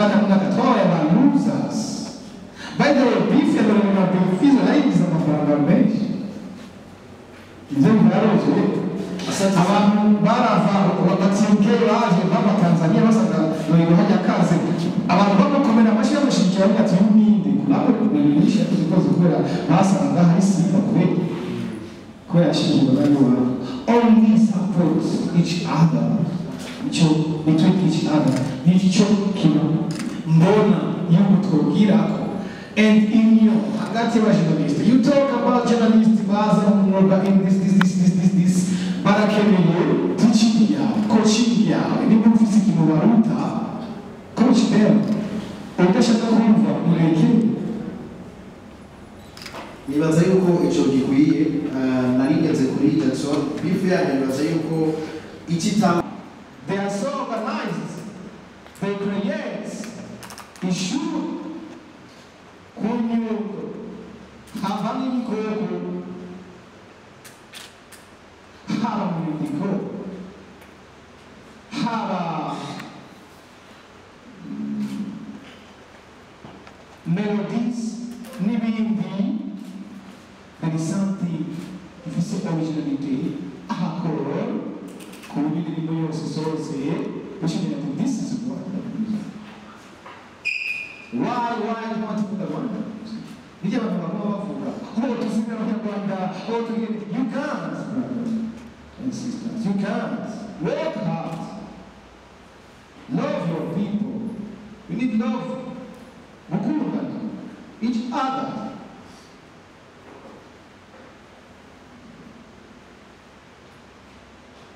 Mwaka twabaye aba losers. By the way, beef ya Lolilo na Big Fizzo nayigize amafaranga menshi. Ivyo biraroje. Abantu barava batiuke baje bava Tanzania, basanga Lolilo hajya kaze, abantu bamukomera amashyi, bamushyigikira, bavuga ati: "Ninde ntabwo kumenyesha tuzikoze?" Kubera basanga hari simba, kubera yashyingirwa n'iwabo. Only support each other, icyo between each other nicyo kintu mbona yuko twobwirako. And in hagati y'abajournaliste, you talk about journalist baza mu mwuga in this this this this this this, barakeneye teaching yawe, coaching yawe. Niba ufise ikintu baruta, coach them. Udashaka kumva, mureke. Nibaza yuko ico gikwiye. Narigeze kuri Jackson beef yanyu, nibaza yuko ikitanga. They are so organized. They create issue ku nyundo, havamo ibikoko, haba mu nyandiko, haba melodies n'ibindi. There is something ifise originality ahakora ku buryo indirimbo yose isohotse ushingira ati: "This is Rwanda music." Why do you want to put the Rwanda music? Nijye abantu baguma bavuga, "Oh, tuzimira Abanyarwanda, oh, tugire." You can't, brothers and sisters, you can't. Work hard, love your people. We need love, gukundana each other.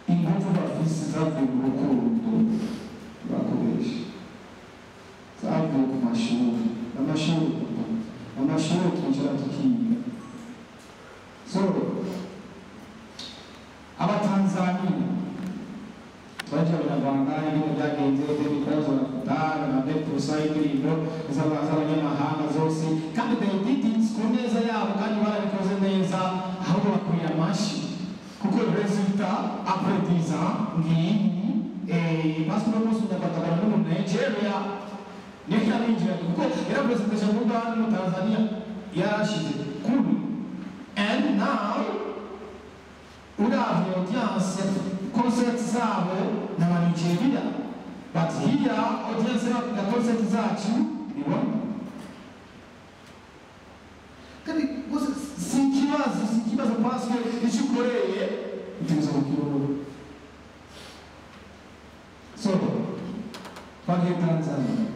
Ingufu bafise zavuye mu rukundo bakoresha, zavuye ku mashuri, amashuri, papa, amashuri twicara tukiga. So Abatanzania twaje, Abanyarwanda, ibintu byagenze bikazo barafuta na pusa indirimbo z'abanyamahanga zose, kandi they did it ku neza yabo, kandi barabikoze neza, ahubwo bakwiye amashyi, kuko résultat après 10 ans ngiyi. Parce que uno munsi Umunyarwanda agana no mu Nigeria niyo yarinjira, kuko yarapresentation mu Uganda, mu Tanzania yarashize kuri. And now uravye audience, concert zabo n'aba Nigeria, but here audience ya concert zacu ni Rwanda. Kandi gusa si ikibazo, si ikibazo, parce que icyo ukoreye utegereza kukibona. So twagiye Tanzania,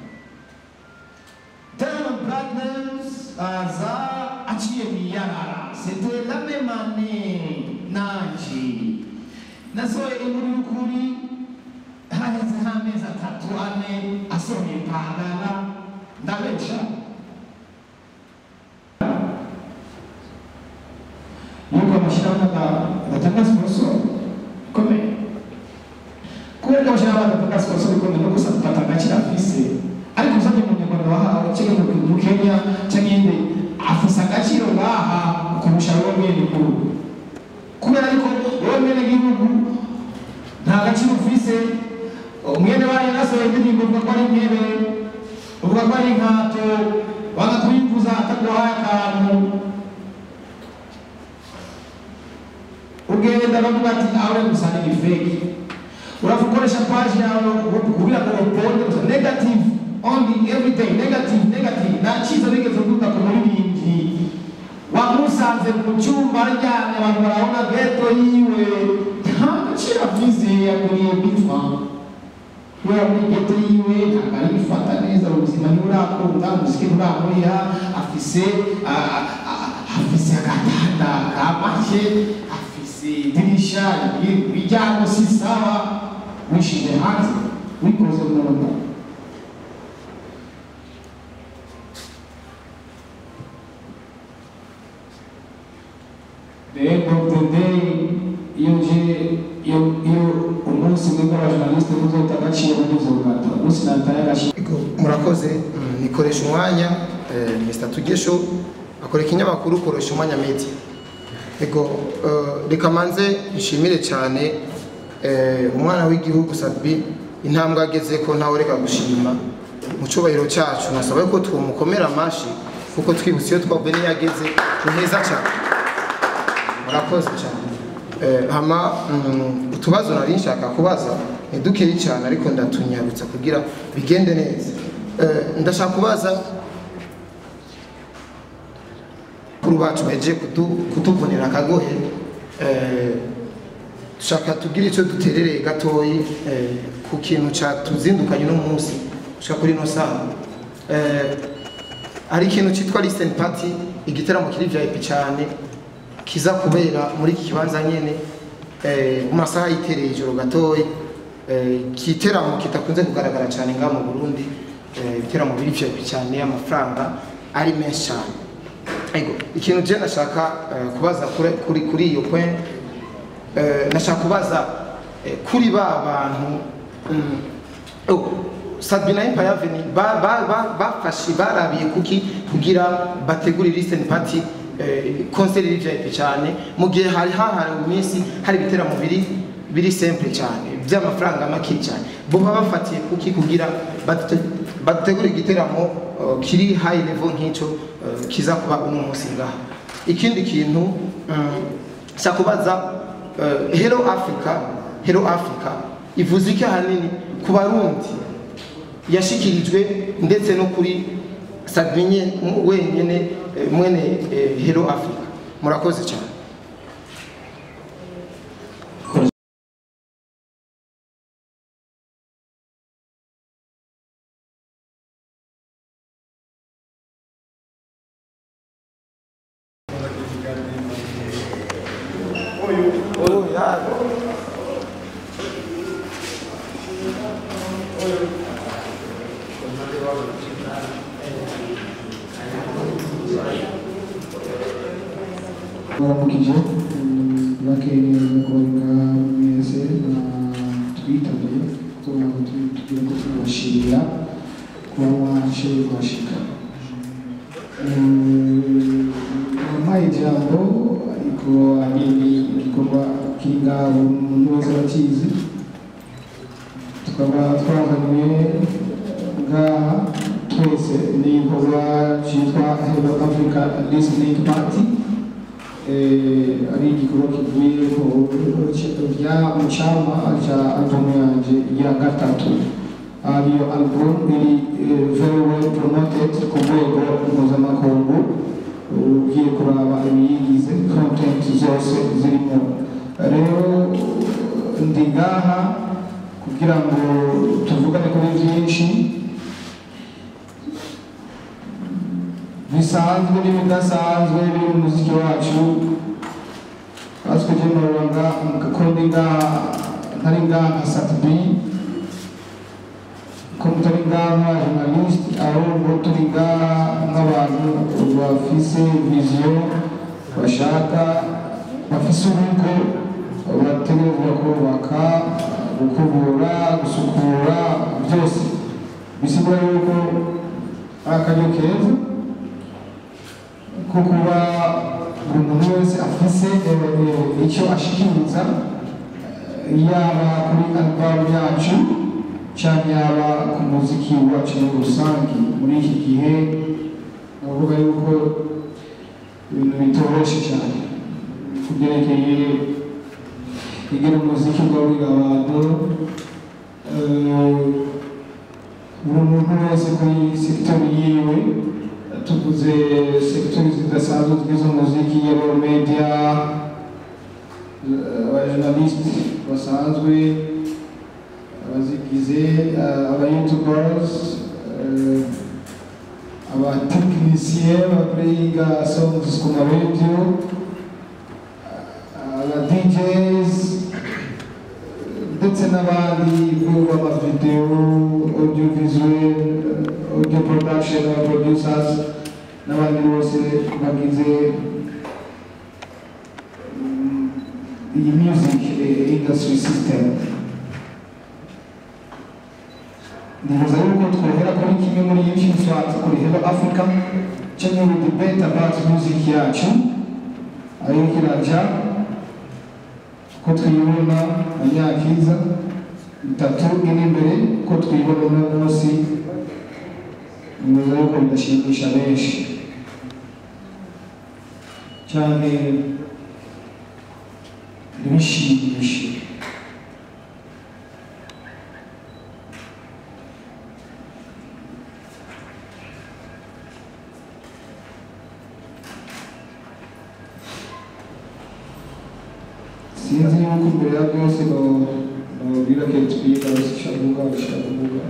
Diamond Platnumz aza aciye miyarara. C'était la même année nanje nasohoye inkuru y'ukuri, haheze nk'amezi 3, 4 asohoye Pagala. Ndabesha yuko amashyirahamwe adatanga sponsor ikomeye? Kubera ko amashyirahamwe adatanga sponsor ikomeye nuko usanga agaciro afise, ariko usabye Umunyarwanda wahawe cyangwa mu Kenya cyangwa indi, afise agaciro ngaha kurusha wowe mwene gihugu, kubera ariko wowe mwene gihugu nta gaciro ufise. Mwene wayo yarasohoye indirimbo, uvuga ko ari intebe, uvuga ko ari inkato, wanga kuyivuza ataguhaye akantu. Ugenda bavuga ati: "Aho gusa ni fake." Urakoresha page yawe kugira ngo uponde gusa negative, only every day negative, negative. Nta cyiza bigeze uvuga ku muririmbyi wamusanze mu cyumba aryamye, abantu barabona ghetto yiwe, nta gaciro afise. Yaguriye bifa kubera muri ghetto yiwe ntabwo ari gufata neza ubuzima, ntiburakunda umuziki, nturamuriha. Afise agatanda ka make, afise idirisha, imiryango si sawa, wishize hanze, wikoze mu nda. The end of the day, iyo nje iyo umunsi mwebwe abajournaliste muzota agaciro, muzogata umunsi nataye agaciro. Ego, murakoze. Nikoresha umwanya, Mr Tugesho akora ikinyamakuru Koresha Umwanya Media. Ego, reka manze nshimire cyane umwana w'igihugu Sat-B, intambwe ageze ko ntawe reka gushima. Mu cyubahiro cyacu nasaba ko tumukomera amashi kuko twibutse iyo twavuye niyageze ni heza cyane. Murakoze cyane. Hama utubazo nari nshaka kubaza ni dukeyi cyane ariko ndatunyarutsa kugira bigende neza. Ndashaka kubaza kuri bacu baje kutuvunira akagohe, dushaka tugira icyo duterereye gatoyi ku kintu cyatuzindukanye no munsi gushika kuri no saha. Hari ikintu cyitwa Listen Party, igiteramo kiri VIP cyane kiza kubera muri iki kibanza nyene mu masaha yitereye ijoro gatoyi, kiteramo kitakunze kugaragara cyane nga mu Burundi, ibiteramo biri VIP cyane amafaranga ari menshi cyane. Ego ikintu je nashaka kubaza kuri iyo point, nashaka kubaza kuri ba bantu Sabina Empire Avenue bafashe barabiye kuki kugira bategure Listen Party, concert iri VIP cyane mu gihe hari hahari mu minsi hari ibiteramo biri simple cyane by'amafaranga make cyane, bo bafatiye kuki kugira bategure igiteramo kiri high level nk'icyo kiza kuba uno munsi ngaha. Ikindi kintu cyakubaza, Hello Africa ivuze iki ahanini ku Barundi yashikirijwe ndetse no kuri Sabine wenyene mwene Hello Africa. Murakoze cyane. Baramukije bakeye kubaga mwese twitabye tugira ko tubashimira kuba mwaje kuhashika. Wampaye ijambo ariko ahanini igikorwa kiri ngaho umuntu wese arakizi, tukaba twazanywe ngaha twese n'igikorwa cyitwa Hello Africa Listening Party, ari igikorwa kivuye mu cyama cya album yanjye ya gatatu, ariyo album iri very well promoted ku rwego mpuzamakungu. Ugiye kuraba ibiyigize content zose zirimo. Rero ndi ngaha kugira ngo tuvugane kuri byinshi bisanzwe n'ibidasanzwe biri mu muziki wacu. Azwi je ko ndi ngaha ntari ngaha nka Sat-B, ko mutari ngaha nka journaliste, ahubwo turi ngaha nk'abantu bafise vision, bashaka, bafise urugo bategerezwa kubaka, gukubura, gusukura, byose bisigura yuko ari akaryo keza ko kuba buri muntu wese afise icyo ashikiriza, yaba kuri album yacu cyangwa yaba ku muziki wacu muri rusange. Muri iki gihe navuga yuko ibintu bitoroshe cyane kubyerekeye ingene umuziki ugaburira abantu, buri muntu wese kuri sekiteri yiwe. Tuvuze sekiteri zidasanzwe zigize umuziki, yaba media, abajournaliste basanzwe, abazigize, aba youtubers, abatekinisiye baplayinga songs ku maradiyo, aba DJs ndetse n'abandi rwego rw'amavideo, audiovisuel, audio production, aba producers n'abandi bose bagize iyi music industry system. Nibaza yuko twohera kuri kimwe muri ibyo twatse kuri Hello Africa cyangwa we debate about music yacu ayo kiraja ko twibona mu myaka iza itatu iri imbere, ko twibona uno munsi Nibaza yuko bidashimisha benshi canke ntibishimishe. Sinzi yuko imbere ya byose nobwira KTP ndabishavuga bishavuga.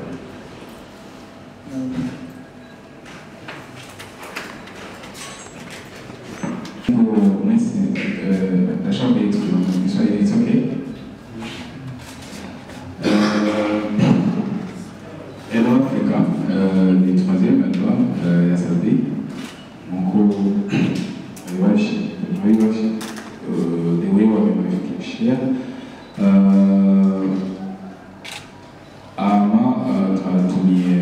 Mwese ndashaka kuexprima mu Kiswahili, it's okay. Hello Africa, ni troisième album ya Sat-B. Nkuko abibashi the way wabimufikishia ama twatumiye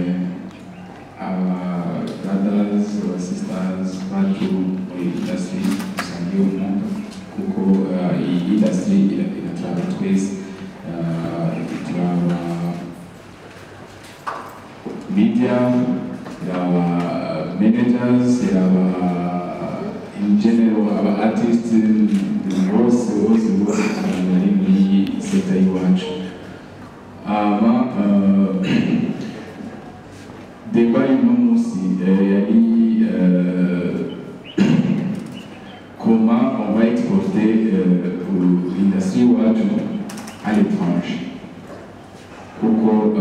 aba brothers, aba sisters bacu muri industry dusangiye umwuga, kuko iyi industry iraturaba twese, ituraba media, iraba managers, iraba in general aba artists bose bose bose abantu bari muri sector y'iwacu. Ama débat y'uno munsi yari comment on va exporter l'industrie iwacu à l'étranger, kuko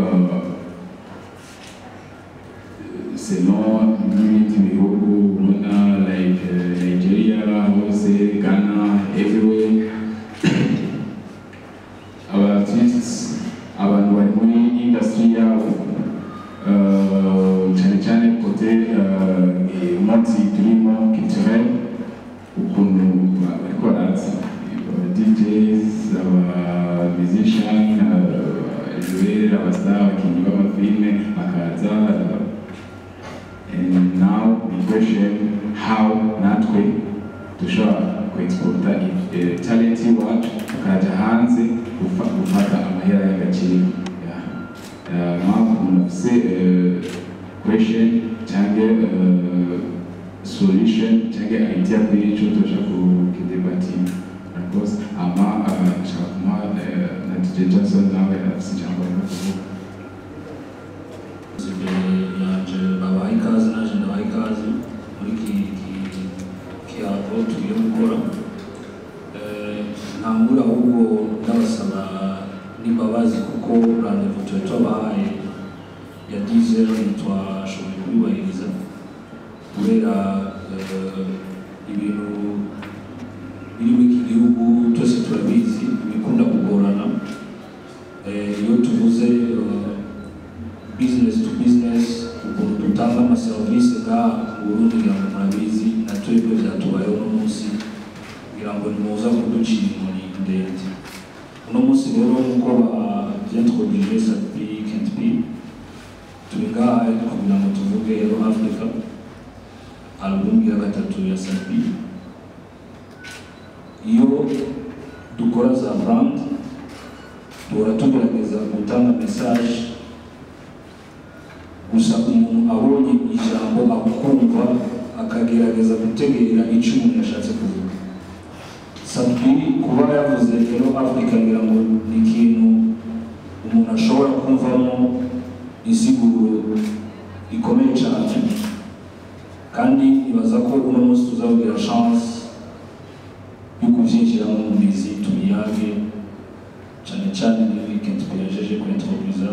selon n'ibindi bihugu ubona like Nigeria hose, Ghana, everywhere, aba artists, abantu bari muri industry yabo, cyane cyane côté umunsi turimo culturel, ukuntu bariko baraza aba DJs, aba musicians, jouer, aba star, abakinyi b'amafilme bakaza. And now the question, how natwe dushobora kuexporta talent iwacu tukaja hanze gufata amahera y'agaciro. Mpamvu umuntu afise question cyangwa solution cyangwa idea kuri ico tushaka kukidebatinga. Murakoze. Ama nshaka kumuha na DJ Johnson, nawe afise ijambo ariko kuvuga. Imbere yanje babaha ikaze, naje ndabaha ikaze muri iki kiyago tugiye gukora. Ntangura ahubwo ndabasaba n'imbabazi kuko rendez-vous tuba tubahaye ya 10h ntitwashoboye kuyubahiriza kubera ibintu biri muri iki gihugu twese turabizi bikunda kugorana. Iyo tuvuze business to business, ukuntu dutanga amaserivisi ngaha mu Burundi, ngira ngo murabizi na twebwe vyatubayeho uno munsi, kugira ngo nimuza kuducira inkoni ndende. Uno munsi rero nk'uko bavyintroduije Sat-B, Kent P, turi ngaha kugira ngo tuvuge Hello Africa, album ya gatatu ya Sat-B. Iyo dukora za brand duhora tugerageza gutanga message, gusa umuntu abonye ijambo akumva akagerageza gutegera icyo umuntu yashatse kuvuga. Sat-B kuba yavuze Hello Africa, ngira ngo ni ikintu umuntu ashobora kumvamo insiguro ikomeye cyane, kandi nibaza ko uno munsi tuzagira chance yo kuvyinjiramo mu mizi tubiyage, cyane cyane muri weekend tugejeje kuri introduza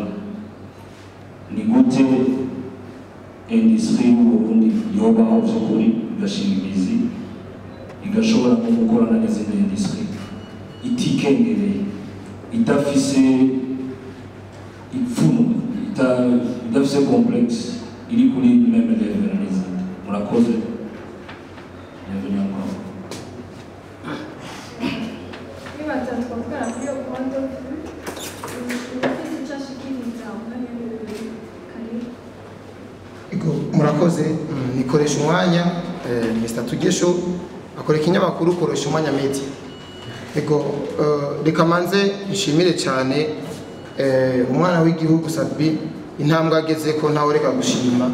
ni gute industrie y'Uburundi yobaho vy'ukuri igashinga imizi, igashobora no gukorana n'izindi industrie itikengereye, idafise ipfunwe, idafise complexe, iri kuri même level n'izindi. Murakoze. Bienvenue encore. Nibaza twavugana kuri iyo point of vue, ufite icyo ashikiriza umwanya w'ibirori, karibu. Ego, murakoze. Nikoresha umwanya, Mr Tugesho akora ikinyamakuru Koresha Umwanya Media. Ego, reka manze nshimire cyane umwana w'igihugu Sat-B, intambwe ageze ko ntawe reka gushima.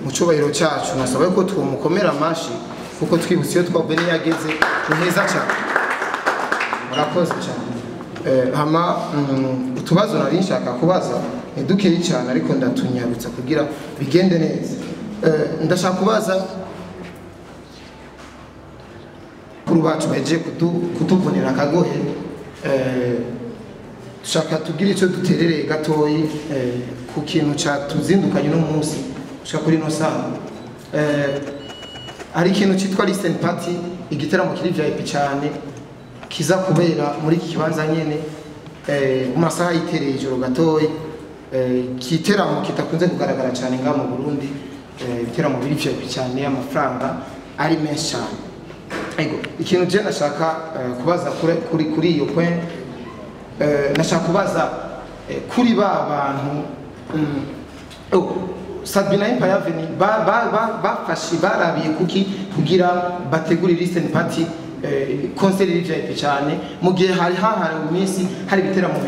Mu cyubahiro cyacu nasaba ko tumukomera amashi kuko twibutse iyo twavuye niyageze ni heza cyane. Murakoze cyane. Hama utubazo nari nshaka kubaza ni dukeyi cyane ariko ndatunyarutsa kugira bigende neza. Ndashaka kubaza kuri bacu baje kutuvunira akagohe, dushaka tugira icyo duterereye gatoyi ku kintu cyatuzindukanye no munsi gushika kuri no saha. Hari ikintu cyitwa listen party, igiteramo kiri VIP cyane kiza kubera muri iki kibanza nyene mu masaha yitereye ijoro gatoyi, kiteramo kitakunze kugaragara cyane nga mu Burundi, ibiteramo biri VIP cyane amafaranga ari menshi cyane. Ego ikintu je nashaka kubaza kuri iyo point, nashaka kubaza kuri ba bantu Sat-B na Empire Avenue bafashe barabiye kuki kugira bategure listen party, concert iri VIP cyane mu gihe hari hahari mu minsi hari ibiteramo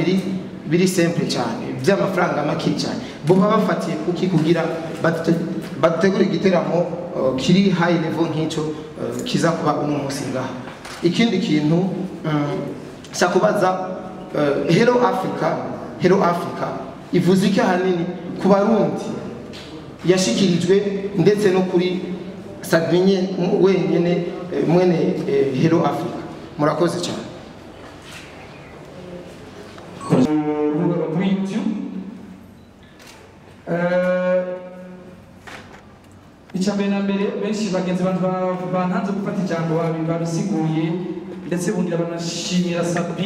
biri simple cyane by'amafaranga make cyane, bo bafatiye kuki kugira bategure igiteramo kiri high level nk'icyo kiza kuba uno munsi ngaha. Ikindi kintu sakubaza, Hello Africa ivuze iki ahanini ku Barundi yashikirijwe ndetse no kuri Sat-B wenyene mwene Hello Africa. Murakoze cyane. Kuri YouTube icya mbere na mbere benshi bagenzi bantanze gufata ijambo babisiguye ndetse bongera banashimira Sat-B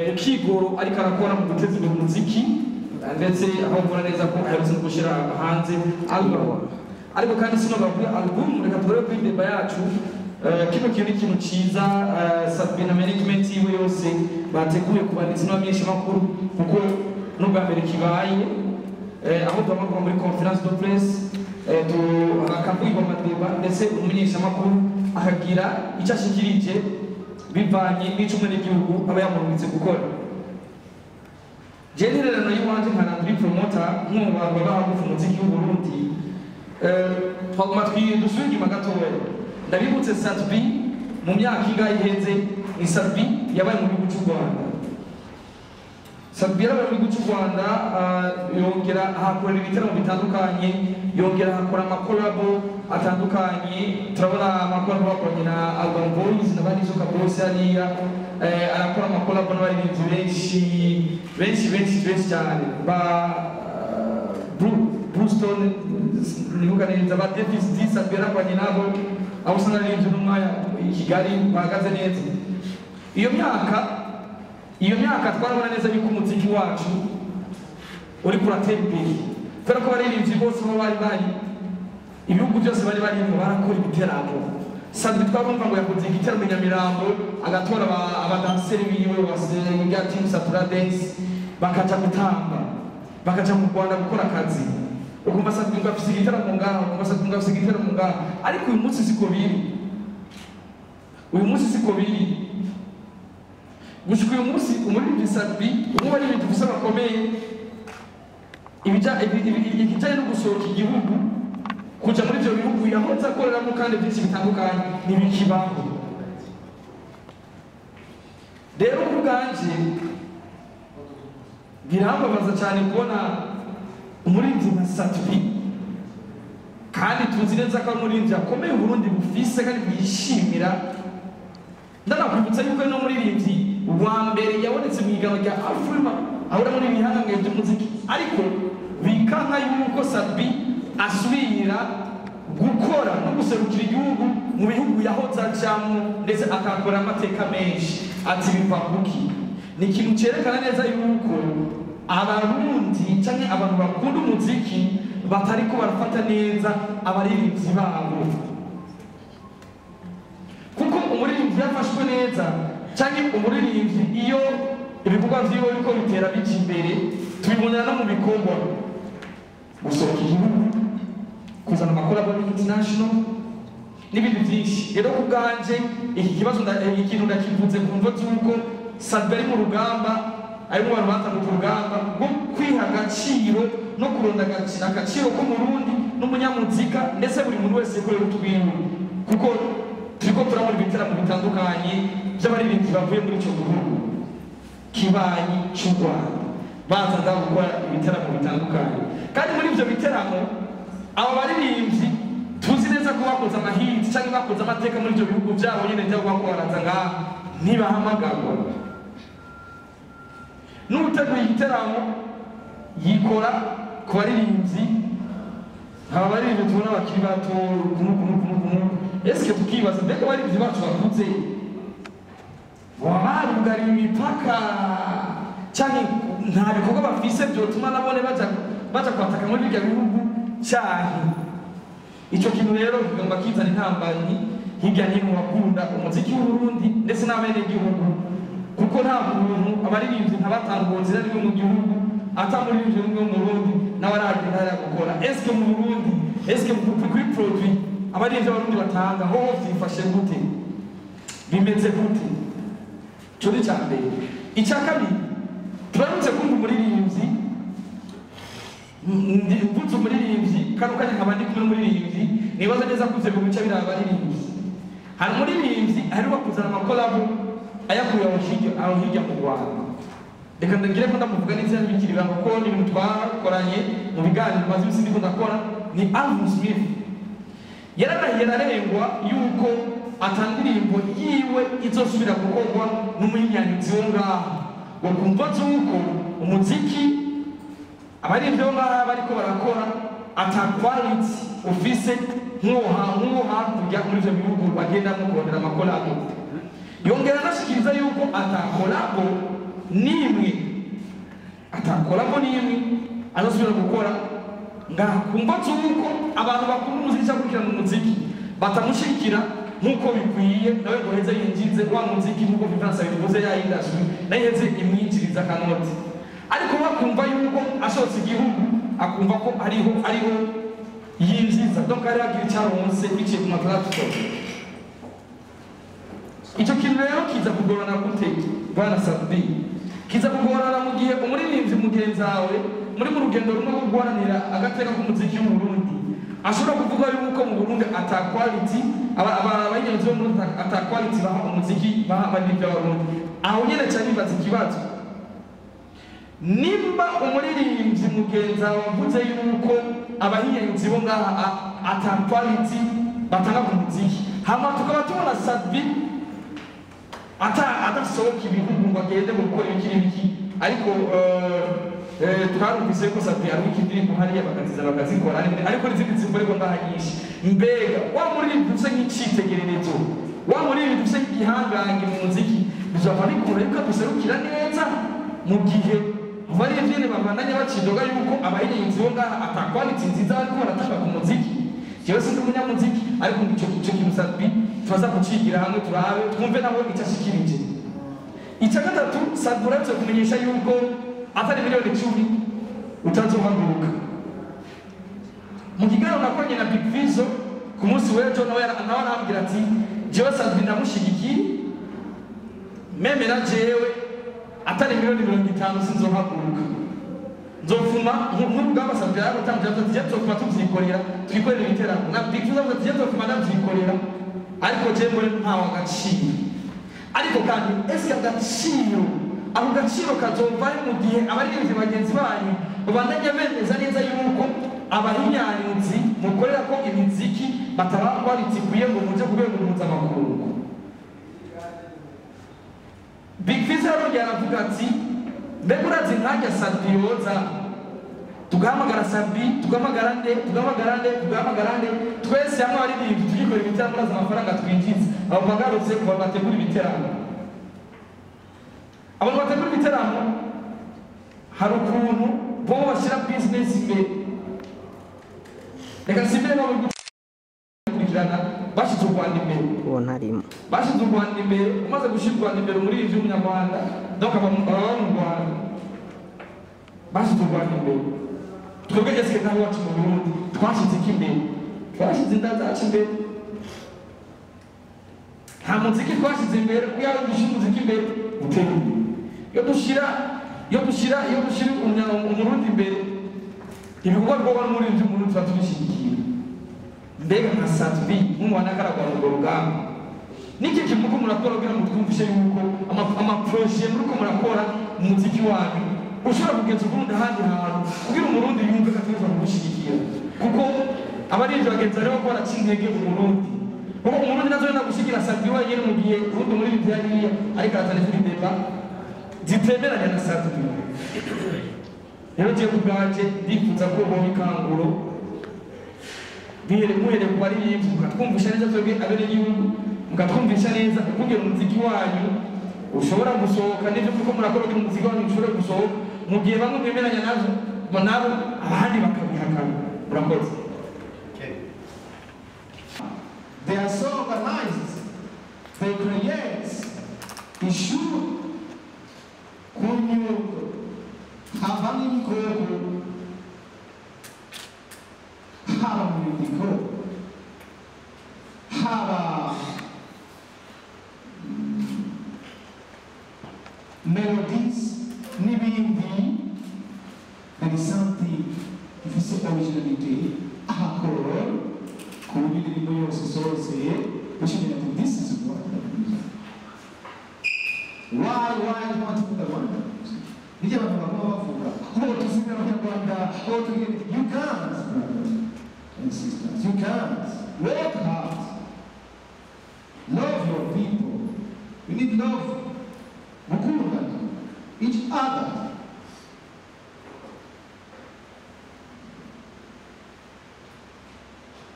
mu kigoro ariko arakora mu guteza imbere umuziki, ndetse aho mbona neza ko aherutse no gushyira hanze album. Ariko kandi sinoga kuri album, reka turebe kuri deba yacu. Kino kintu ni ikintu cyiza Sat-B na management yiwe yose bateguye ku banditsi n'abamenyeshamakuru, kuko n'ubwa mbere kibaye aho duhamagara muri conference de presse hakavugirwa amadeba ndetse umumenyeshamakuru akagira icyo ashikirije bivanye n'ico umwenegihugu aba yamurungitse gukora. Jewe intererano y'iwanje nka Landry Promoter nk'umu bantu baba hagufi umuziki w'Uburundi, twaguma dusubire inyuma gatoya. Ndabibutse Sat-B mu myaka ingahe iheze, ni Sat-B yabaye mu gihugu cy'u Rwanda. Sat-B yarabaye mu gihugu cy'u Rwanda, yongera ahakorera ibiteramo bitandukanye, yongera ahakora amakolabo atandukanye. Turabona amakolabo bakoranye na Urban Boys na Banizo Kabose hariya, arakora amakolabo n'abaririmbyi benshi benshi benshi benshi cyane, ba Brewston nibuka neza, ba Davis D, Sat-B yarakoranye nabo, aho usanga aririmbyi n'umwanya i Kigali bahagaze neza. Iyo myaka twarabona neza yuko umuziki wacu uri kuratera imbere, kubera ko abaririmbyi bose aho bari bari ibihugu byose bari barimo barakora ibiteramo. Sat-B twabumva ngo yakoze igiteramo i Nyamirambo, agatora abadanseri biwe basenga team Satura Dance, bakaja gutamba, bakaja mu Rwanda gukora akazi. Ukumva Sat-B ngo afise igiteramo ngaho, ukumva Sat-B ngo afise igiteramo ngaho. Ariko uyu munsi siko biri, uyu munsi siko biri. Gushika uyu munsi umuririmbyi Sat-B umwe bari ibintu bisa bakomeye, ibijyanye no gusohoka igihugu kuja muri ivyo bihugu yahoze akoreramo kandi byinshi bitandukanye ntibikibaho. Rero ku bwanje birambabaza cyane kubona umuririmbyi nka Sat-B, kandi tuzi neza ko ari umuririmbyi akomeye Uburundi bufise kandi bwishimira. Ndanakwibutsa yuko ari n'umuririmbyi wa mbere yabonetse mu ihiganwa rya Afrima, ahora muri ibihangange by'umuziki, ariko bikanka yuko Sat-B asubira gukora no guserukira igihugu mu bihugu yahoze ajamwo, ndetse akakora amateka menshi. Ati biva kuki? Ni ikintu cyerekana neza yuko Abarundi canke abantu bakunda umuziki batariko barafata neza abaririmbyi babo, kuko umuririmbyi yafashwe neza canke umuririmbyi iyo ibikorwa vyiwe biriko bitera bija imbere, tubibonera no mu bikorwa, gusohoka igihugu, kuzana amakolabo international n'ibindi byinshi. Rero ku bwanje iki kibazo ikintu ndakivuze ku mvo z'uko Sat-B ari mu rugamba, ari mu bantu batanguje urugamba rwo kwiha agaciro no kuronda agaciro k'Umurundi n'umunyamuzika, ndetse buri muntu wese yikorera utwiwe, kuko turiko turabona ibiteramo bitandukanye by'abaririmbyi bavuye muri ico gihugu kibanyi cy'u Rwanda, baza ngaho gukora ibiteramo bitandukanye. Kandi muri ivyo biteramo abo baririmbyi tuzi neza ko bakoze amahiti cyangwa bakoze amateka muri ivyo bihugu byabo nyene byabo baraza ngaha ntibahamagarwa. N'uteguye igiteramo yikora ku baririmbyi, aba baririmbyi tubona bakiri bato kumu. Eske tukibaza mbega abaririmbyi bacu bakuze baba barugariye imipaka canke nta bikorwa bafise vyotuma nabone baja kwataka muri birya bihugu canke? Ico kintu rero kigomba kizana intambanyi hirya no hino bakunda umuziki w'Uburundi ndetse n'abenegihugu, kuko nta kuntu abaririmbyi nka batanu bonzira rimwe mu gihugu atamuririmbyi n'umwe mu Burundi nawe aragenda hariya gukora. Eske mu Burundi, eske kuri produit abaririmbyi b'Abarundi batanga ho vyifashe gute, bimeze gute? Ico ni ica mbere. Ica kabiri, turamutse kumva umuririmbyi, mvutse umuririmbyi kano kanya nkaba ndi kumwe n'umuririmbyi, nibaza neza ko ivyo bica biraba abaririmbyi. Hari umuririmbyi aheruka kuzana amakolabo ayakuye aho hirya mu Rwanda. Reka ndagire ko ndamuvuga n'izina bikiri ibanga kuko ni ibintu twakoranye mu biganiro maze iminsi ndiko ndakora, ni Alvin Smith. Yararahiye ararengwa yuko atandirimbo yiwe izosubira gukorwa n'umuhinyanyuzi wo ngaho, ngo kumva zuko umuziki abaririmbyi bo ngaha bariko barakora ata quality ufise nk'uwo hakurya muri ivyo bihugu bagendamo kurondera amakolabo. Yongera anashikiriza yuko ata kolabo n'imwe azosubira gukora ngaha, kumva zuko abantu bakunda umuziki cyangwa gukurikirana umuziki batamushigikira nk'uko bikwiye, nawe ngo heze yinjize wa muziki nk'uko Vivanse abivuze ya industry nayo iheze imwinjiriza akanoti. Ariko bakumva yuko asohotse igihugu akumva ko ariho yinjiza, donc ari agira icyo aronse biciye ku ma platform. Icyo kintu rero kiza kugorana gute bwana Sadbi? Kiza kugorana mu gihe umuririmbyi mugenzi wawe muri mu rugendo rumwe rwo guharanira agateka k'umuziki w'Uburundi ashobora kuvuga yuko mu Burundi ata quality, abahinzi bo mu Burundi ata quality baha umuziki baha abaririmbyi b'Abarundi. Aho nyene cyane nibaza ikibazo, nimba umuririmbyi mugenzi wawe avuze yuko abahinzi bo ngaha ata quality batanga ku muziki, hama tukaba tubona Sadbi adasohoka ibihugu ngo agende gukora ibiki n'ibiki, ariko twarumvise ko Sadbi ariko indirimbo hariya bakaziza bakazikora, ariko n'izindi zikorerwa ngaha nyinshi. Mbega wa muririmbyi ufise nk'icitegererezo, wa muririmbyi ufise nk'igihangange mu muziki, bizova bikunda yuko aduserukira neza mu gihe abaririmbyi nyene babandanya bacidoga yuko abahinzi bo ngaha ata quality nziza bariko baratanga ku muziki. Jewe sindi umunyamuziki, ariko ico kintu Sadbi turaza kucigira hamwe turabe twumve nabo icyo ashikirije. Icya gatatu, Sadbi uretse kumenyesha yuko atari miliyoni 10 utazohaguruka. Mu kiganiro nakoranye na Big Fizzo ku munsi w'ejo, nawe arambwira ati jewe Sadbi ndamushigikiye, meme na jewe atari miliyoni 50 sinzohaguruka, nzofuma nk'urugamba Sadbi yaratanze ati je tuzofuma tuvyikorera twikorera ibiteramo. Na Big Fizzo avuga ati je tuzofuma ndavyikorera, ariko je mbone ntawe agaciro. Ariko kandi eske agaciro, ako gaciro kazova mu gihe abaririmbyi bagenzi banyu babandanya bemeza neza yuko abahinyanyuzi mukorera ko imiziki bataba quality ikwiye ngo muje ku rwego mpuzamakungu. Big Fizzo yarongeye aravuga ati mbega urazi nkajya Sadbi yoza tugahamagara Sadbi, tugahamagara nde, twese hamwe abaririmbyi tugikora ibiteramo, urazi amafaranga twinjiza. Abo bagarutse kuva bategura ibiteramo, abantu bategura ibiteramo hari ukuntu bo bashyira business imbere. Reka nsimbire nabo gukurikirana, bashize u Rwanda imbere, bashize u Rwanda imbere. Umaze gushyira u Rwanda imbere umuririmbyi w'umunyarwanda, donc aba mu Rwanda bashize u Rwanda imbere. Twebwe eske nkaho iwacu mu Burundi twashize iki imbere? Twashize inda zacu imbere, nta muziki twashize imbere. Kuko iyo dushyira umuziki imbere utera imbere, iyo dushyira umurundi imbere Ibikorwa bikorwa n'umuririmbyi w'umurundi tuba tubishyigikiye. Mbega nka Sat-B nk'umwana akaragwa urwo rugamba, niki kintu muriko murakora kugira ngo twumvishe yuko amaproje muriko murakora mu muziki wanyu ushobora kugeza Uburundi ahandi hantu, kugira umurundi yumve ko ategerezwa kugushyigikira? Kuko abaririmbyi bagenzi bariho ko baraca intege umurundi, kuko umurundi ntazogenda gushyigikira Sat-B wenyine mu gihe uwundi muririmbyi hariya ariko arazana izindi deba zitemeranya na Sat-B. Rero jewe ku bwanje ndifuza ko boba ikanguro muhereye ku baririmbyi, mukatwumvisha neza twebwe abenegihugu, mukatwumvisha neza ukungena umuziki wanyu ushobora gusohoka, n'ivyo muriko murakora kugira umuziki wanyu ushobore gusohoka, mu gihe bamwe mwemeranya navyo nabo abandi bakabihakana. Murakoze. They are so organized, they create issue ku nyundo havamo ibikoko, haba mu nyandiko, haba melodies n'ibindi. There is something ifise originality ahakora ku buryo indirimbo yose isohotse ushimira ati this is Rwanda music. Why not put the Rwanda music? Nijye abantu baguma bavuga oh tuzimira abanyarwanda, oh tugende. You can't, brothers and sisters, you can't. Work hard, love your people. We need love, gukundana each other.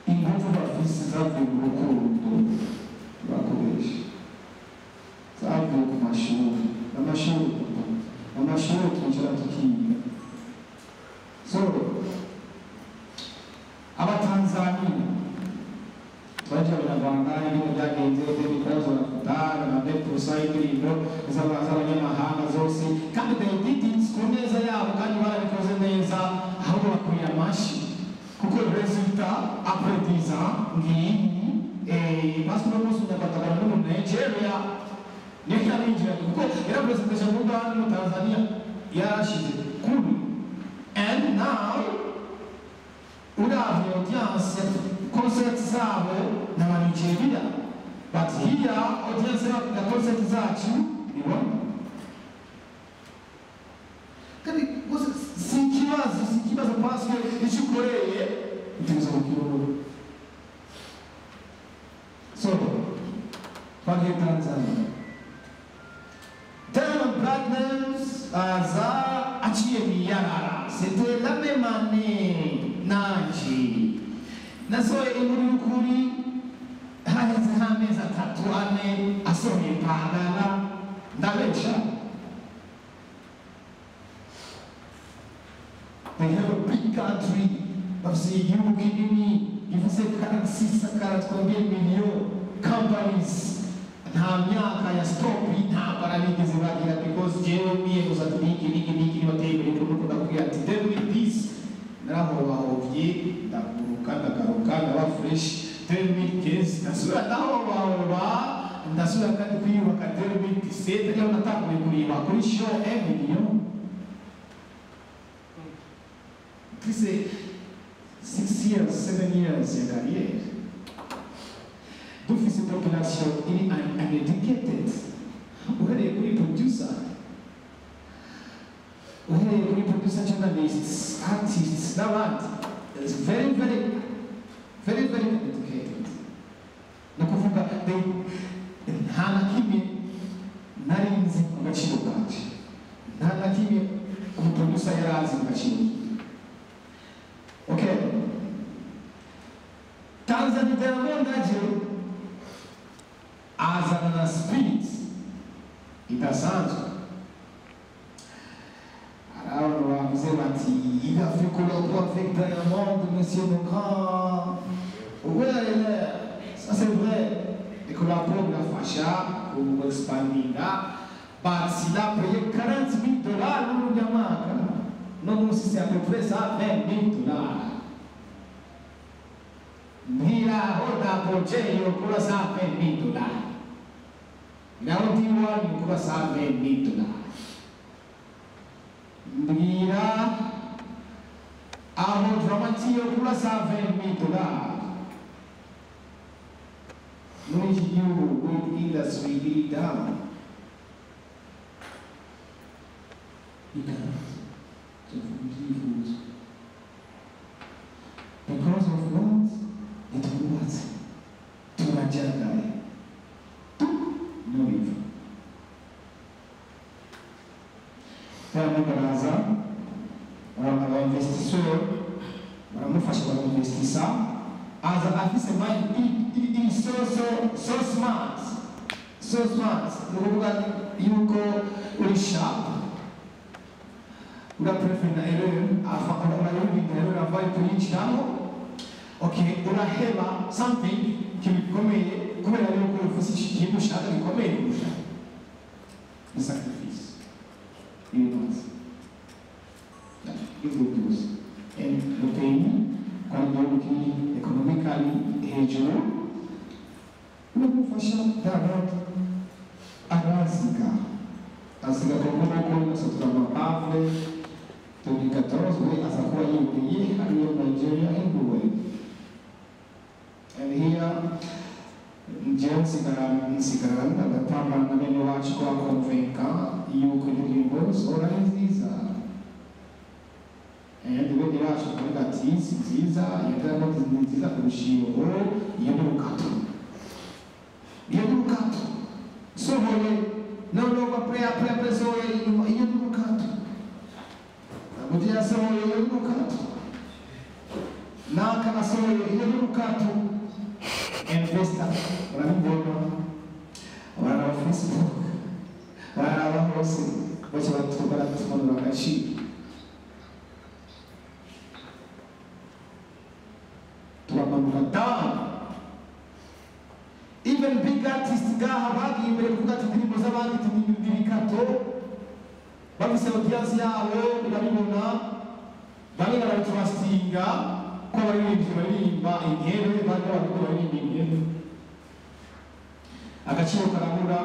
Ingufu bafise zavuye mu rukundo bakoresha, zavuye ku mashuri, amashuri papa, amashuri twicara tukiga. So abatanzania twaje abanyarwanda ibintu byagenze ibibazo bafata na depusa indirimbo z'abanyamahanga zose, kandi they did it ku neza yabo, kandi barabikoze neza, ahubwo bakurira amashyi kuko resultat après 10 ans ngiyi. Parce que uno munsi umunyarwanda agana n'umuntu Nigeria niyo yarinjira, kuko yarapresentation mu Uganda no mu Tanzania yarashize kuri, and now uravye audience concert zabo n'aba Nigeria, but here audience ya concert zacu ni Rwanda. Kandi rwose si ikibazo, si ikibazo, parce que icyo ukoreye utegerezwa kukibona. So twagiye Tanzania, Diamond Platnumz aza aciye miyarara, c'était la même année nanje nasohoye inkuru y'ukuri, haheze nk'amezi 3 4 asohoye Pagala, ndabesha. They have a big country, bafise igihugu kinini gifise 46 million companies. Nta myaka ya stop y'intambara bigeze bagira, because jewe niyeguza ati niki niki niki nibateye imbere nuko ndakubwira ati 2010 narahobahovye ndaguruka ndagaruka ndaba fresh. 2015 ndasubira ndahobahoba ndasubira kandi kwiyubaka. 2017 ariho natanguye kureba kuri show 1 million. Mfise 6 years 7 years ya carrière, dufise population iri uneducated, uhereye kuri producer, uhereye kuri producer, journalists, artists n'abandi, it's very very very very uneducated. Ni ukuvuga nta na kimwe nari nzi ku gaciro kanje, nta na kimwe umuproducer yari azi ku gaciro kiwe. Okay, Tanzania Diamond aje azana na speed idasanzwe. Alors bavuze bati il a fait collabo avec Diamond, monsieur mon grand. Ouais, ça c'est vrai. Et collabo birafasha ku expandinga, but il a payé $40 000 muri uriya mwaka. No munsi c'est à peu près ça $20 000. Mbwira aho Double J yokura $20 000, naho D1 yokura $20 000. Mbwira Aho Dramati yo kura $20,000 muri iki gihugu weed industry iri down. Ibyifuzo because of what ntitwubatse turajyagaye no biva Diamond baraza aba investisseur baramufasha baramuinvestisa aza afise mind iri so so so smart so smart ni ukuvuga yuko uri sharp uraprefera erreur urayumva erreur avaye kuyinjiramo okay uraheba something gikomeye kubera yuko ufise ikintu ushaka gikomeye kurusha ni sacrifice ibibazo ibyo byose and the pays kwari igihugu kiri economically hejuru uramufasha Diamond arasiga asiga Kongo nuko asatura amapave 2014 we aza kuba yiburiye hariyo Nigeria everywhere and here njyewe nsigara ndagapambana na bene wacu ko bakonvenka yuko indirimbo zora ari nziza and bene bacu bakavuga ati si nziza iyo Diamond ni nziza kurusha iyo iyo ni rukato iyo ni rukato sohoye noneho play sohoye inyuma iyo ni rukato Ntabwo yasohoye iyo ni rukato naka asohoye iyo ni rukato investor barabibona bararaba Facebook bararaba hose baca baratumanura agaciro turamanuka down even big artists ngaha bagiye imbere kuvuga ati indirimbo z'abandi n'ibikato bafise audience yabo birabibona bamwe barabitrustinga ko abaririmbyi baririmba intebe bandi abarundi baririmba intebe agaciro karabura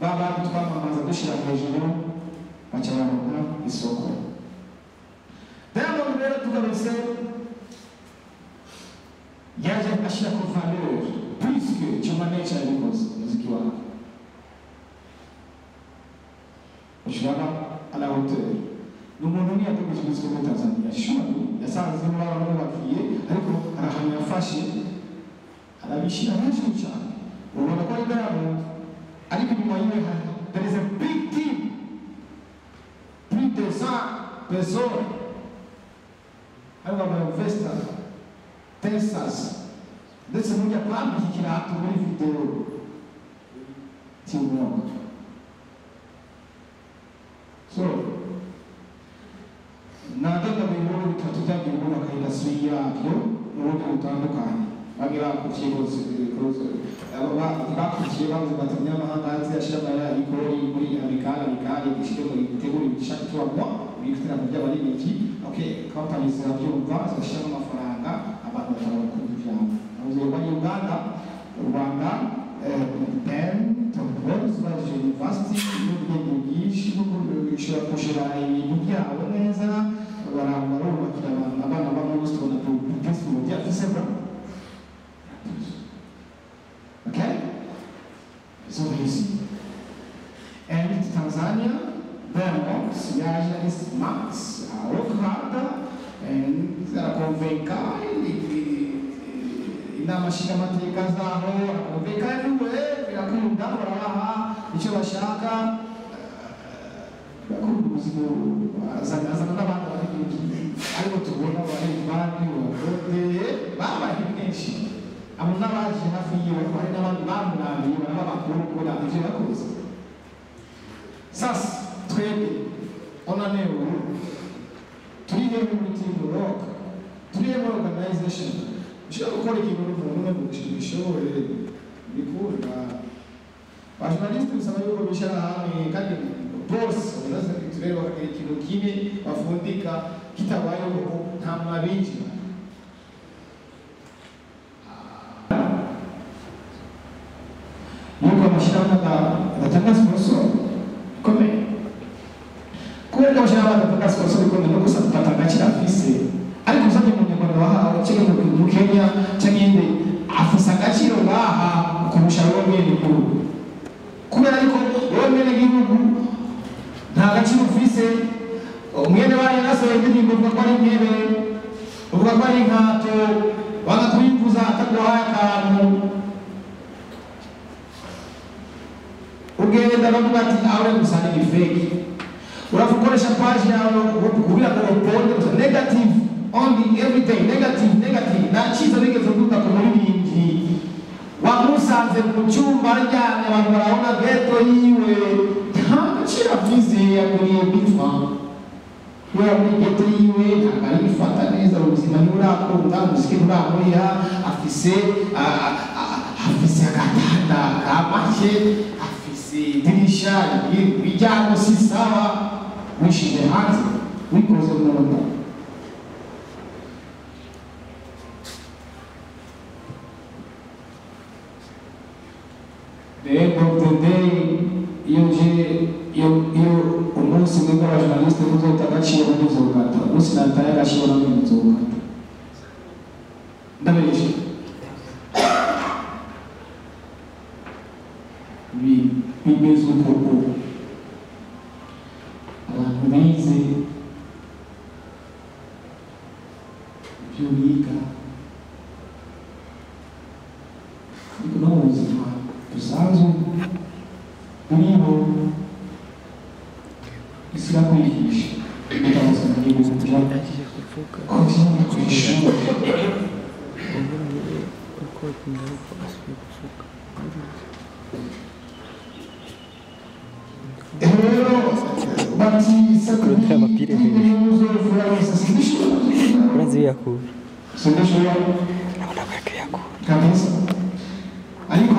ba bandi twamamaza dushyira hejuru baca baronka isoko Diamond rero tugarutse yaje ashyira ko valeur puisque Juma Nature yabikoze umuziki wawe ushyira à la hauteur ni umuntu ntiyatugije umuziki muri Tanzania sure yasanze baramwubakiye ariko hari ahantu yafashe arabishyira hejuru cyane ubona ko ari Diamond ariko inyuma yiwe there is a big team plus de 100 personnes harimo aba investor Texas ndetse n'ujya kwambika ikirato muri video teamwork so nadada mu bihugu bitatu byagiye bubaka industry yabyo mu buryo butandukanye bamwe bakuvye bakuvye bavuze bati umunyamahanga aze ashira amahera ikori muri Amerika Amerika ishire muri itegura ibishaka tuwamwa ibiteramo by'abaririmbyi okay companies zirabyumva zigashiramo amafaranga abantu bakaba bakunda ivyabo avuze bari Uganda Rwanda Ben Tombos baje university n'ubwenge bwinshi bwo gushobora kushira ibintu byabo neza barubakira abana bamwe bose tubona peaceful byafise bro okay so easy and Tanzania Diamond yaje ari smart work hard and arakonvenka inama nshingamateka zaho arakonvenka everywhere birakunda barabaha icyo bashaka birakunda ubuzima azana n'abandi baririmbyi ariko tubona abaririmbyi barodeye babaye benshi abo n'abaje hafi yiwe ariko hari n'abandi bamurambiye baraba bakuru kubera ivyo yakoze sasa twebwe onanewe turi hehe muri team rock turi hehe muri organization ushobora gukora ikintu n'umuntu umwe ngo ubishobore bikunda abajournaliste bisaba yuko bicara hamwe kandi bose baraza turere bakagira ikintu kimwe bafundika kitabayeho nta mwabinjira yuko amashyirahamwe adatanga sponsor ikomeye ko Kubera ko abashaka badavuga sponsor ikomeye no gusa gufata agaciro afise, ariko usabye umunyarwanda wahawe cyangwa mu Kenya cyangwa inde afise agaciro ngaha kurusha wowe mwene gihugu, kubera yuko wowe mwene gihugu nta gaciro ufise. Umwene wayo yarasohoye indirimbo uvuga ko ari intebe, uvuga ko ari inkato, wanga kuyivuza ataguhaye akantu, ugenda bavuga ati awe gusa ni fake. Urafukoresha page yawe kugira ngo uponde gusa negative only everything negative negative. Nta cyiza bigeze uvuga ku muririmbyi wamusanze mu cyumba aryamye, abantu barabona geto yiwe nta gaciro afise, yaguriye bitwa kubera muri geto yiwe ntabwo ari gufata neza ubuzima, ntiburakunda umuziki nturamuriha, afise afise agatanda ka make, afise idirisha imiryango si sawa, wishize hanze wikoze mu nda. The end of the day, iyo nje iyo umunsi mwebwe abajournaliste muzota agaciro muzogata, umunsi nataye agaciro namwe muzogata. Ndabesha bimeze uko abantu bize ibyo biga, ariko no mu buzima busanzwe buriho isi irakwigisha ubuzima bw'ubuzima kubyina ku ishuri. Rero bati kabisa, ariko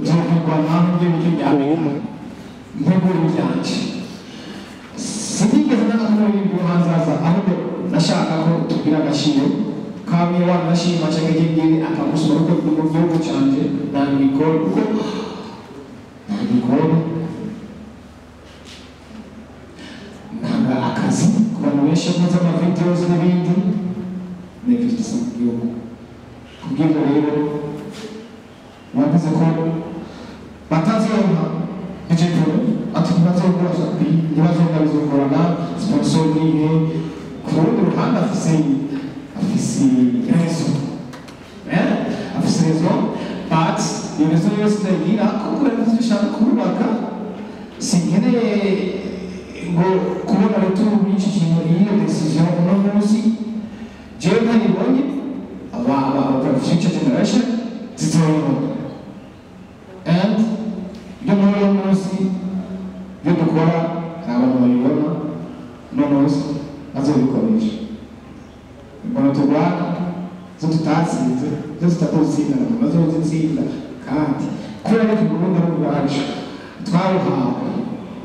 nzobwirwa nawe ibyo biryo byawe ntegura ibyanje. Sinigeze nanga ko ibyo hanzaza, ahubwo nashaka ko tugira agaciro kamwe wanashima cyangwa igihe akamusoma kuko mu gihugu canje nta mikoro, kuko nta mikoro nanga akazi ku bantu benshi bakoze amavideos n'ibindi n'ibyo mu gihugu. Kubw'ibyo rero bavuze ko batazonka DJ Pro ati ntibazongora Sabi, ntibazonka bizongorana sponsor nihe. Ku rundi ruhande afise rezo, afise rezo, but iyo rezo yose ndayigira kuko rezo ishaka kubaka. Sinkeneye ngo kubona retour y'iki kintu, iyo decision uno munsi jewe ntayibonye, aba future generation zizobibona. And ibyo muri uno munsi ibyo dukora hari abantu babibona uno munsi bazobikoresha. Ingoma turwana zo tutatsinze, zo tutatsinda, bazozitsinda. Kandi kubera ko Burundi ari ubwacu twaruhawe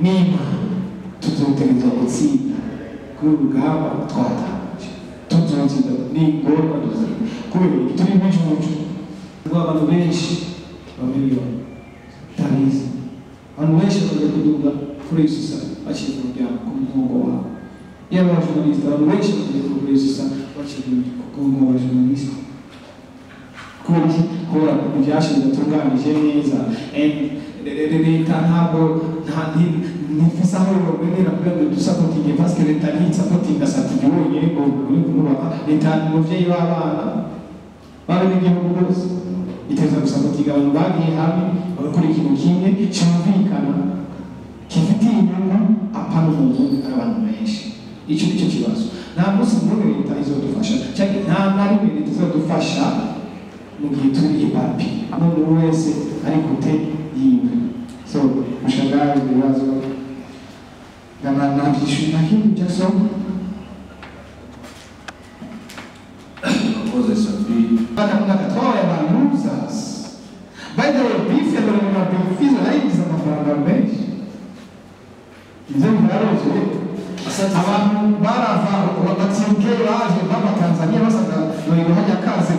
n'Imana, tuzotegerezwa gutsinda kuri uru rugamba twatangije, tuzotsinda ni ngombwa dutsinda kubera iki turi ibicucu. Abantu benshi bamiliyoni tabizi, abantu benshi bamaze kuduga kuri iyi sisa baciye ku muryango ku mugongo wabo. Yaba abajournaliste, abantu benshi bamaze kuduga kuri iyi sisa baciye ku mugongo w'abajournaliste. Kubera iki? Kubera ibyashe bidatunganije neza. Leta ntabwo ntifise aho yobenera kugira ngo dusapotinge, parce que leta ntisapotinga Sativi wenyine ngo uri kumubaka. Leta ni umuvyeyi w'abana b'abenegihugu bose, iteza gusapotinga abantu bagiye hamwe bagakora ikintu kimwe cyumvikana gifitiye inyungu apana umuntu umwe, ari abantu benshi. Icyo nicyo kibazo. Nta munsi n'umwe leta izodufasha, cyangwa nta na rimwe leta izodufasha mu gihe turi ipapi, umuntu wese ari kute yiwe. So mushangazi ibibazo nabyishyuye na kimwe Jackson. Murakoze Sabi. Twabaye aba losers. By the way, beef ya na beef yarayigize amafaranga menshi, ibyo byaroroshye. Abantu barava batibuke baje bava Tanzania basanga Lolilo hajya kaze,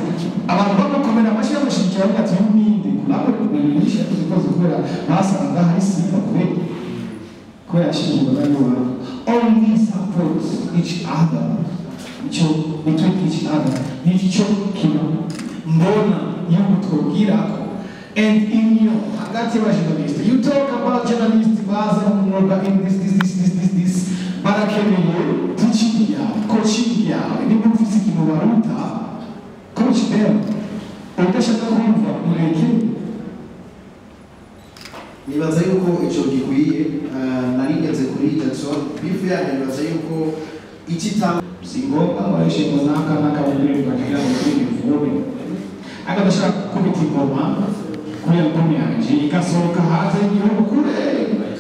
abantu bamukomera amashyi bamushyigikira bavuga ati uyu ninde ntabwo birisha kuzikoze kubera basanga hari simba kubera yashyingirwaga n'iwabo. Only support each other, icyo between each other nicyo kintu mbona yuko twogirako. And in your hagati y'abajournalist, you talk about journalist baza mu mwuga in this this this this this this, barakeneye teaching yawe, coaching yawe. Niba ufise ikintu baruta, coach them. Udashaka kumva, mureke. Nibaza yuko ico gikwiye. Nari ngeze kuri Jackson, beef yanyu nibaza yuko ikitanga Si ngombwa nkoreshe ngo naka naka mu ndirimbo kugira ngo ndirimbo, ariko ndashaka gukubita ingoma kuri album yanjye igasohoka hanze y'igihugu kure,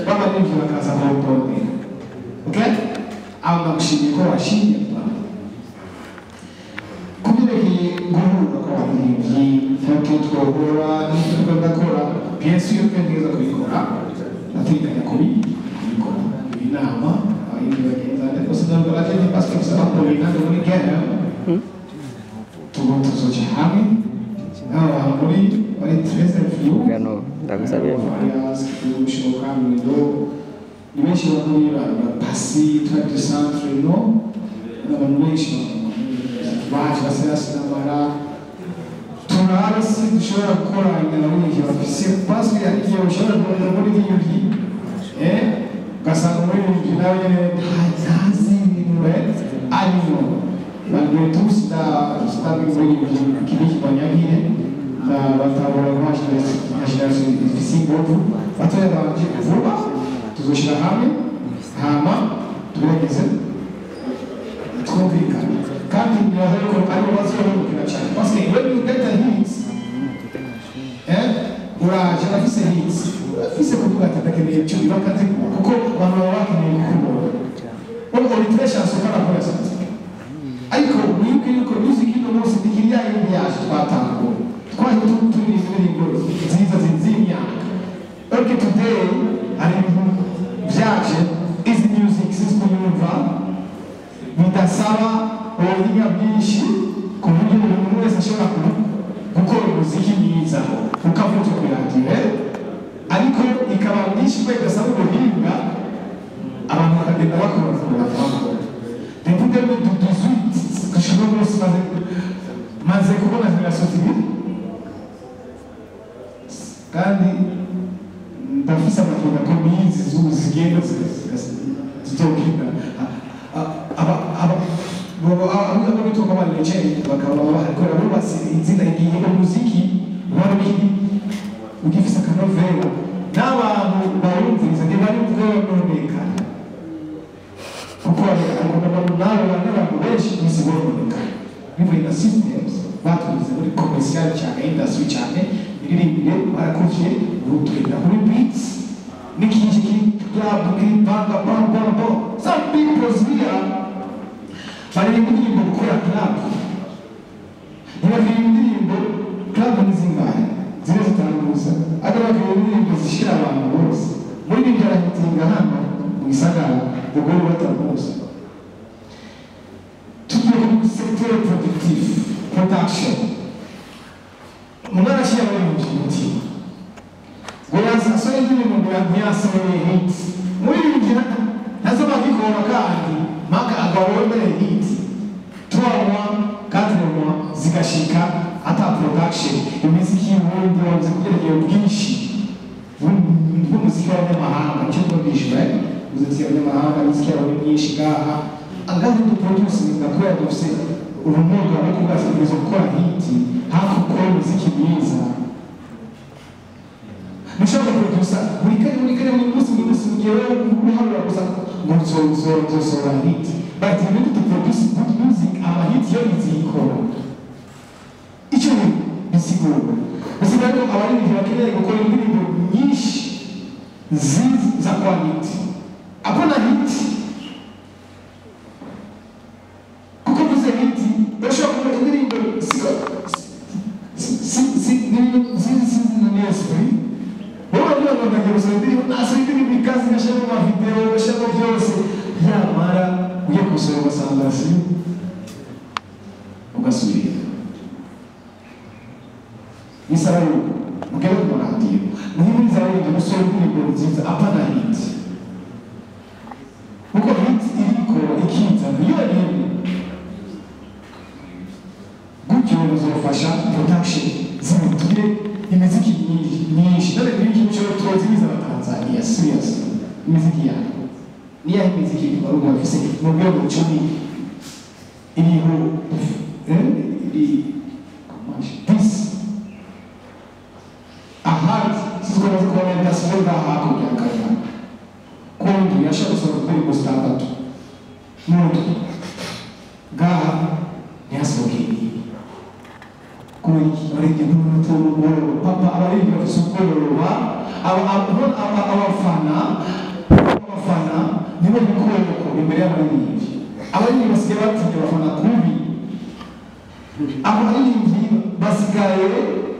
b'abaririmbyi bakaza kuwutondera. Okay, aho ndagushimiye ko washimye. Ku byerekeye guhura kw'abaririmbyi, nk'uko twohura n'ibyo ndakora, bien sûr ko ntegereza kubikora, ndateganya kubikora. Inama abaririmbyi bagenzi banjye bose ndavuga ati parce que bisaba kubina muri game, tuba tuzoca hamwe n'aba bantu muri bari très influent. Gano, ndagusabye. Gushoka Mido, ni benshi bakuri ba Pasi Tribe de Centre, no n'abantu benshi baje basinamara. Turabe si dushobora gukora abaririmbyi bafise, parce que hari igihe ushobora kubona umuririmbyi, ugasanga umuririmbyi nawe nyene ntazi ibintu arimo. Malgré tout, sindabwira umuririmbyi ikibi kibanyagire, ndabatahura nka génération ifise inguvu. Batoya banje, vuba tuzoshira hamwe, hama tugerageze twumvikane, kandi nibaza yuko aribo bazohungukira cyane, parce que when you get a hit, uraje urafise hits, urafise kuvuga ati ndakeneye icyo, bakaziguha kuko abantu baba bakeneye kukubona. Wowe uri très chanceux par rapport à ça, ariko wibuke yuko music ino munsi ntikiri ya yindi yacu twatangura, twaje turirimba indirimbo nziza z'imyaka. Okay, today hari ibintu byaje, izi music sinzi kuyumva, bidasaba ubuhinga bwinshi, ku buryo buri muntu wese ashobora gukora umuziki mwiza ukavuga ku radiyo, ariko ikaba myinshi kubera idasaba ubuhinga, abantu bakagenda bakora bakora. Depuis 2018 gushika uno munsi maze kubona génération zibiri, kandi ndafise amakenga ko nizi zubu zigenda zizogenda abo bitwa ko aba legend bakaba bahari kubera bubatse izina. Igihe umuziki wari ugifise akanovera n'abantu bawumviriza, ntibari bwononekana, kuko nawe n'abantu benshi ku isi bononekana bivuye na systems batugize muri commercial cyane, industry cyane, miririmbire barakuvye. Ubu tugenda kuri beats n'ikindi kiri club kiri banga bang bang bang. Some people here baririmba indirimbo gukora club, ntibakiririmba indirimbo. Club ni zingahe zine zitanu gusa, ariko bakiririmba indirimbo zishira abantu bose. Muririmbyi arahitinga hano mu gisagara, ubwo batamuzi. Tugiye kuri secteur productif, production, umwana ashyira muri umutima ngo yasohoye indirimbo ngo ntiyasohoye hit, muririmbyi nazo bagikora kandi mpaka agabone hit 3 mois, 4 mois zigashika ata production. Imiziki y'Uburundi babuze kugerageza ubwinshi bw'umuziki w'abanyamahanga, nicyo twumvise umuziki w'abanyamahanga, imiziki yabo ni myinshi ngaha. Angahe duproducinga kubera dufise ubumuga bwo kugategereza gukora hit hafi gukora umuziki mwiza. Ntushobora guprodusa buri kanya, buri kanya, buri munsi, buri munsi, mu gihe wowe uharura gusa ngo nzosohora hit. But you need to produce good music, ama hit yo izikora. Icyo bisigura bisigura ko abaririmbyi bakeneye gukora indirimbo nyinshi nziza za quality, apana hit, kuko uvuze hit urashobora gukora indirimbo siko si si si si ni esprit. Wowe uravuga ngo ndagiye gusohora indirimbo, nasohora indirimbo ikaze, ngashyiramo amavideo, ngashyiramo byose, yamara ugiye gusohora ugasanga si, ugasubira. Bisaba yuko mugere ku maradiyo muhimiriza abaririmbyi gusohora indirimbo nziza, apana hit, kuko hit irikora ikiza. Tanzania serious imiziki yayo niyahe imiziki Abarundi bafise mu rwego cumi iriho iri this ahandi sizikomaze kubona indasire ngaha hakurya ya Kanyana kundi yashaka gusohora indirimbo zitandatu n'undi ngaha ntihasohoke kuri abaririmbyi n'ubwoba papa abaririmbyi bafise ubwoba abafana nibo bikoko imbere y'abaririmbyi abaririmbyi basigaye batinya abafana kubi abaririmbyi basigaye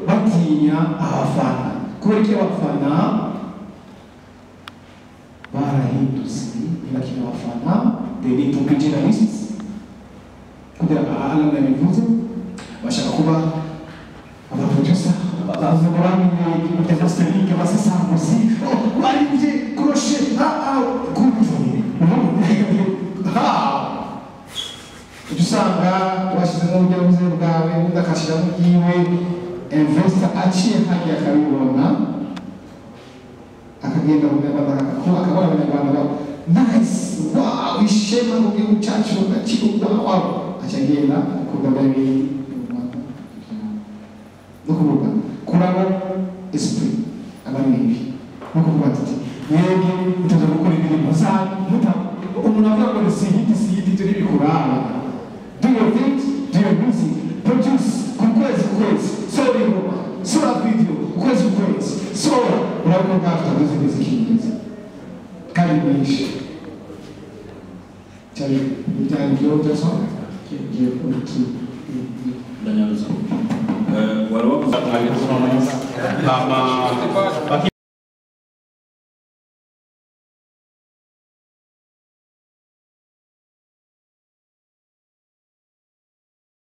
batinya abafana kubera ko abafana barahindutse ntibakina abafana they need to be journalists kugira ngo Alan yabivuze bashaka kuba abaproducer bavuga bamenye ibya mastering abasesanguzi baririmbye crochet gute ujya usanga washyizemo uburyo bwawe undi akashyiramo ubwiwe investor aciye hagiye akabibona akagenda mu Banyarwanda akabona Abanyarwanda ba nice wow ishema mu gihugu cyacu agaciro wow acagenda akunda bya bindi no kuvuga kurabo esprit abaririmbyi no kuvuga ati mwebwe mutaza gukora indirimbo zanyu umuntu avuga ngo ni sihiti sihiti ibyo ntibikuraba. Do your thing, do your music, produce ku kwezi ku kwezi, sohora ingoma, sohora video ku kwezi ku kwezi, sohora urabona ko tutavuze imiziki myiza kandi myinshi cyane byari byo byose ngiye kuki Ndanyarutsa wari wavuze hama